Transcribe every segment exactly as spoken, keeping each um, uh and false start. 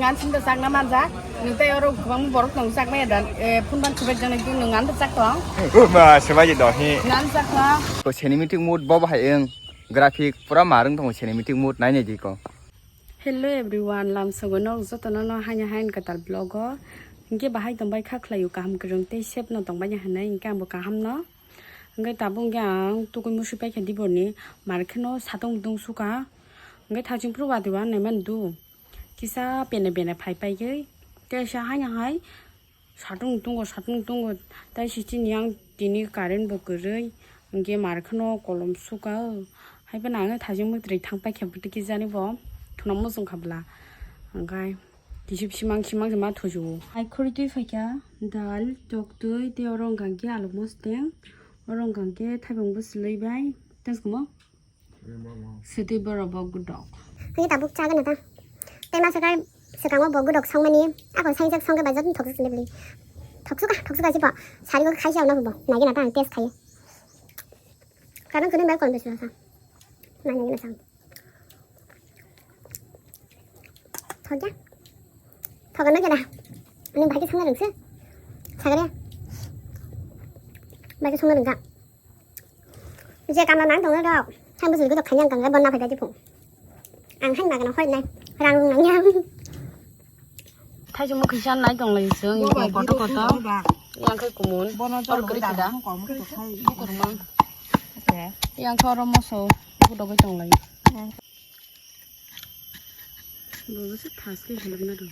Ang sinta chakna manjak, nwng tei oro kwbangma borok tongo chakmaya da, eh, phone ban chubai jana di nwng ano chak tong. O ma, swbai di dohi. Nwng ano chak tong. Ko cinematic mood bo bahai wng, graphic pura marwng tongo cinematic mood nainai di ko. Hello everyone, lamsogo nok jotono no haino hain kwtal vlog o. Hinkhe bahai tongbai kha khlaio kaham kwrwng tei safe no tongbai ya hinwi hinkhe ang bo kaham no. Hinkhe tabuk hinkhe ang tukui musi paikha diborni markhe no satung mutung suka. Hinkhe thaching phuru watwi wa naimani du. Kisa pene pene phai paigwi. Tei sa haino hai satung mutungo, satung mutungo. Tai si chini yang tini current bo kwrwi. Hinkhe markhe no kolom suka. Hai phano ang thaching mutrwi thang paikha bwtwi kisa ni bo. Thuna muchung kha bwla. Hinkhe. Kisip simang simang se ma thuju. Hai khuri twi phaikha dal, tok twi, tei oro wngkha khe alu mosteng, oro wngkha khe thaibang bwswlwi bai, tei swkamo swtwi borok bo gudok. Ani tabuk chaga nata. Tei ma swkang, swkango bo gudok songmani, ako saijak songkhe bai jotoni thokjak sini bwlwi. Thoksuka, thoksuka jibo. Sari go khaisa ono bo. Nagi nata ang test khai. Karon kuni bai kon besla sa. Nagi nagi na sang. Thokya. Thokano keda. Ani bhai ke songna rwngse. Sagare. Bhai ke songna rwngka. Je kamla nang tongna rok. Thang bujul ke to khanyang kang bonna phai dadi phung. Ang han bagano hoi nai. Rang nang yang. Thai jumo khisa nai tong lai sung. Bo bai koto koto. Yang khai kumun. Bono jol kwrwi kida. Bukur mang. Yang kho oro moso. Bukur dogoi tong lai. Bo se thas ke helak na do.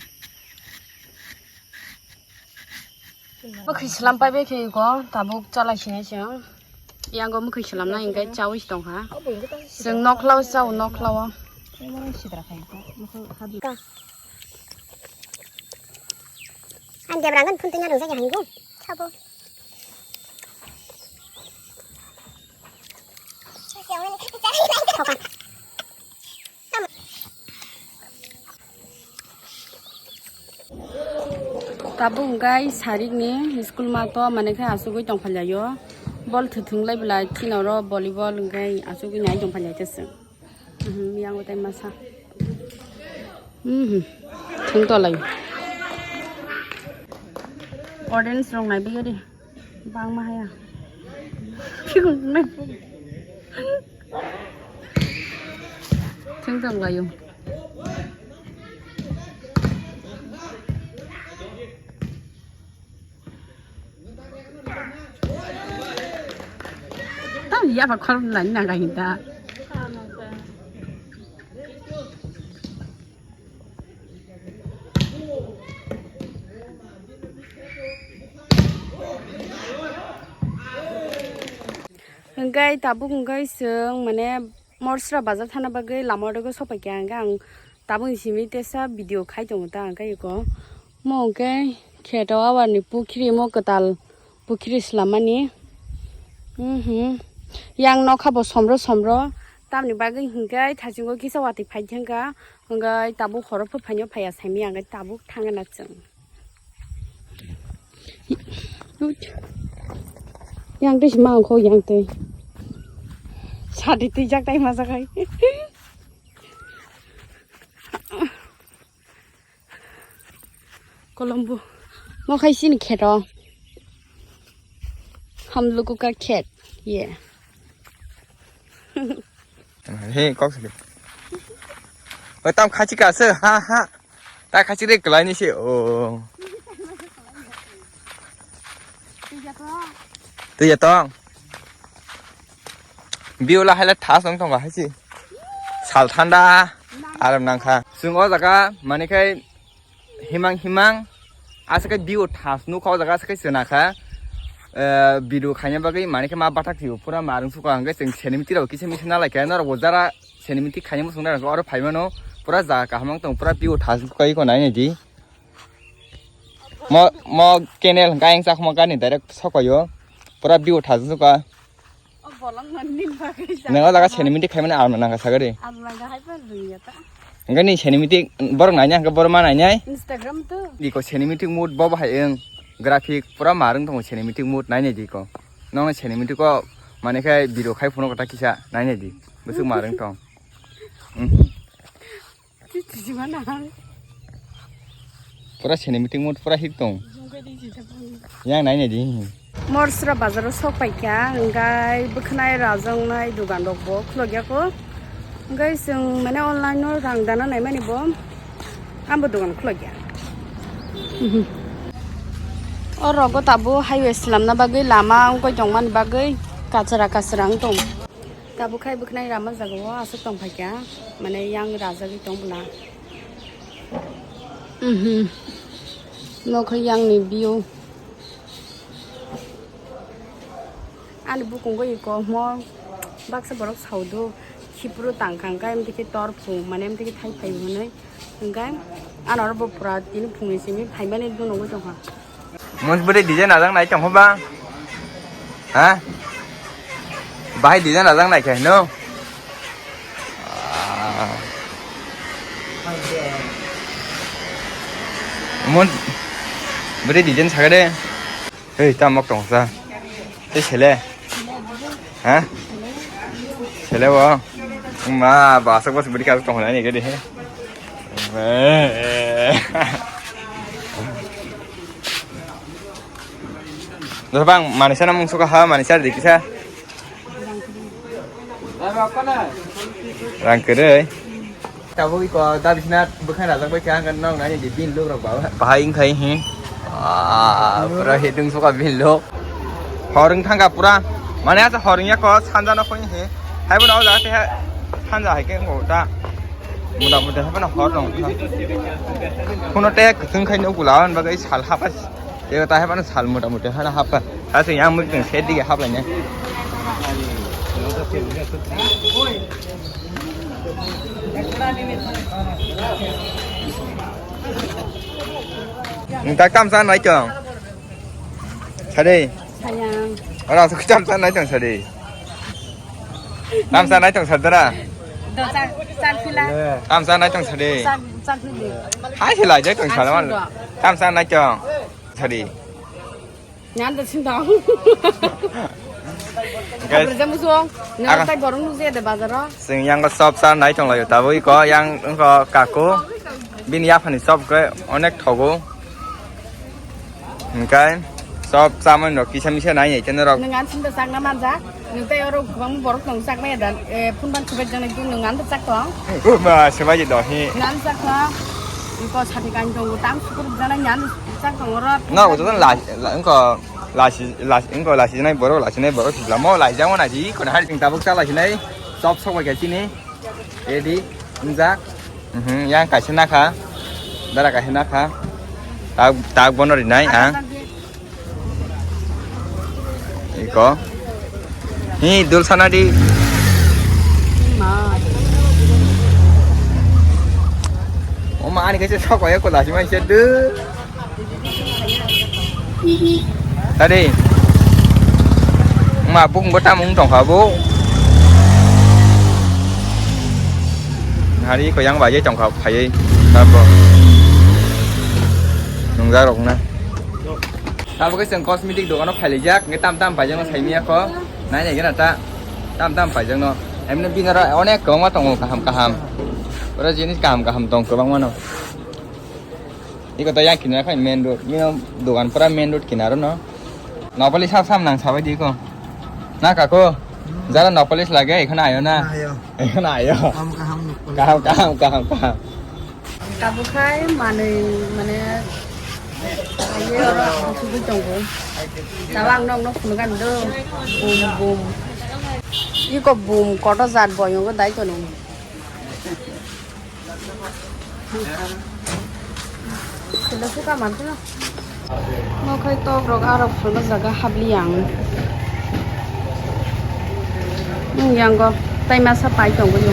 Mwkhwi swlam pai bai khe ko tabuk chalai sinai se. Yango mwkhwi swlamna hinkhe chawi se tongkha. Chwng nokhlao chao nokhlao. Ang debra ngan phun tanya rung jagi hangu. Sabo. Tabuk hwnkhe sarikni school ma to manwi khe asugwi tongphalyaio. Bol thwthwng lai bwlai chini oro volleyball hwnkhe asugwi nai tongphalya khe chwng. Mhm, yang utai masa. Mhm. Thwng tolai. Audience rok nai bigari. Bangma haya. Thwng tong laio. Tam ya ba khor nani nang hinta. Hingkai tabuk hingkai chwng mane Morsra bazar thana bagwi lama o rwgwi sopai kha hingkhe ang tabukni simi tesa video khai tongo ta hingkhe eko mo hingkhe kheto awarni pukhiri mo kwtal pukhiri swlammani. Mhm. Yang nokha bo somro somro tamni bagwi hingkhe thachingo kisa watwi phai thangkha hingkhe tabuk horo phaino phaiya saimanya hingkhe tabuk thangna chwng. Yang twi sima ang kho yang twi. Sadi twi jak tai ma jagai. Kolombo. Mo khai sini kheto. Hum logo ka khet. Ye. He kok sadi. Oi tam khachi ka se ha ha. Ta khachi re kwlai ni se o. Twi ya tong. Biula haila thas wng tongo hai se. Sal thanda aram nangkha. Chwng o jaga mani khai himang himang asa khai biu thas nukha o jaga asa khai chwna kha. Eh, bidu khaina bagwi mani khai ma bathak thio pura marung sukha hwnkhe chwng senimi tiro kisa misa nalai kha norok bo jara. Cinematic khaina muchung nai oro phaimano pura jaga kaham wng tong pura view thas kai ko nai di. Mo mo canal hwnkhe ayang chakma gani direct sokoyo pura view thas suka. Nang o jaga cinematic khaimani arma nangkha sagari. Hwnkhe ni cinematic borok nainai hwnkhe borok ma nainai. Instagram to. Iko cinematic mode bo bahai wng graphic pura marung tongo cinematic mode nainai di ko. Nong cinematic o mane khai video khai phuno kota kisa nainai di. Bwswk marwng tong. Chichi mana. Pura cinematic mood pura hit tong. Yang nai nai di. Morsra bazaro sok paikha, hingkai bwkhanai rajaknai dogan rok bo khulokya ko. Hingkai chwng mane online no rang dana naimani bo. Ambo dogan khulokya. O rogo tabo highway slamna bagwi lama wngkoi tongmani bagwi kachara kachara wng tong. Tabo khai bwkhanai rama jagao aswk tong phaikha, mane yang rajagwi tong bwla. Mhm. Nokha yang ni view. Ani bukung bai ko mo baksa borok saudu khipru tangkha hingkhe em tiki tor phung mane em tiki thai phai hwnwi hingkhe ano oro bo pura tini phungni simi phaimani dunu wngwi tongkha. Mons bwrwi design ajak nai tong ba? Ha? Bahai design ajak nai khe no? Ah. Mons bwrwi design sakha de. Hei, ta mok tong sa. Tei sele. Ha? Sele bo. Ma, ba sak bas bwrwi ka tong nai ni gede he. Dor bang manisa na mung suka ha, manisa di kisa. Rang kwrwi. Tabuk iko da bisna bwkhang rajak bai kha, hwnkhai nokni ani di bin luk rok bahai wngkhai hi. Ah, pura hidung suka bin luk. Hor wng thangkha pura. Mane asa hor wngya ko sanja no koi hi. Hai bono o jaga te sanja hai ke ngo ta. Muda muda hai bono hor nong. Kuno te kwthwng khai no gula on bagai sal hapas. Ego ta hai phano sal mota mota hana hapkha. Aswk yang mui tong side dige haplainai. Nung tak tam san nai tong. Sade. Sayang. Ora aswk tam san nai tong sade. Tam san nai tong sadara. Do chak, chak pila. Tam san nai tong sade. Chak, chak pila. Hai se lai jai tong sala man. Tam san nai tong. Sadi. Nyan da sing dong. Guys, Abra jamu suang. Nang aga tai borong nuk je de bazaro. Sing yang ko sop sa nai tong layo. Tabo iko yang ko kako. Bini yaphani sop ke onek thogo. Hingkai sop saman rok kisa misa nai nai tene rok. Nang an sing da sak na manja. Nung tei oro kwbangma borok tong chak maya da, eh, phone ban chubai jana nung ano chak tong. Ma, chubai je dohi. Nang chak tong. Iko sati kan tong tang sukur jana nyan chak tong oro. Na, uto la, la, engko lasi, lasi, engko lasi nai borok, lasi nai borok, lamo lai jamo na ji, kono hari ting tabuk cha lasi nai, chop sok bai chini. Ready, unjak. Mhm, yang kaisa nakha. Dara kaisa nakha. Tak, tak bono rinai ang. Iko. Hi, dul sana di. Oma ani kaisa sok ya ko lasi mai sedu. Tadi. Ma bung bo tamung tongkha bo. Hari ko yang bai tongkha phai. Tabo. Nungja rok na. Tabo ke seng cosmetic dogano phai lijak, nge tam tam paijak no sai miya ko. Nai nai gana ta. Tam tam paijak no. Emne binara onek kwbangma tongo kaham kaham. Ora jinis kaham kaham tong kwbangma no. Iko to yang kinaro khai main road. Mino dogan pura main road kinaro no. Nokoli sam sam nang sabai di ko. Na kako. Jara nokoli lage ekhon ayo na. Ayo. Ekhon ayo. Kaham kaham nokoli. Kaham kaham kaham kaham. Tabuk khai manwi mane aye oro sugui tongo. Tabo ang nokno phunukani do. Bum bum. Iko bum koto jat boyongo dai tono. Sila suka mantu na. Mo khai tok rok arok phalma jaga habli ang. Nung yang go tai masa pai tong go.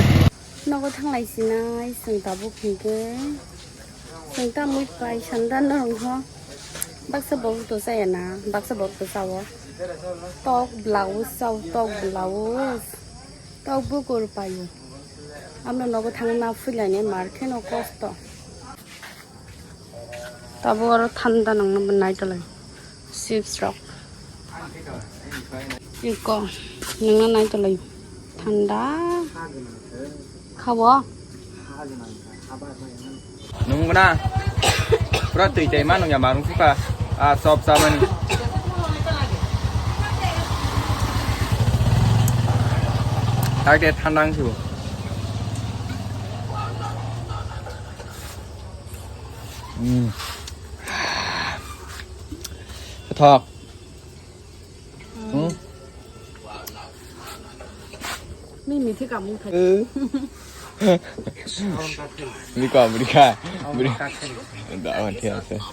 Nogo thanglai sinai sing tabuk hingke. Sing ta mui pai sanda norong ho. Baksa bok to saya na, baksa bok to sawo. Tok blouse saw, tok blouse. Tok bukur payo. Amno nogo thangwi ma phuilani mar kheno kosto. Tabo oro thanda nangno bo naitolai. Chips rok. Iko nangno naitolai. Thanda. Khawo. Nungna. Pura twi tai mano ya marung suka. Ah, chop chamani. Tak de thandang su. Hmm. Thok. Hmm. Ni mithi kamu thai. Bika, bika. Da, oh, thia, thia.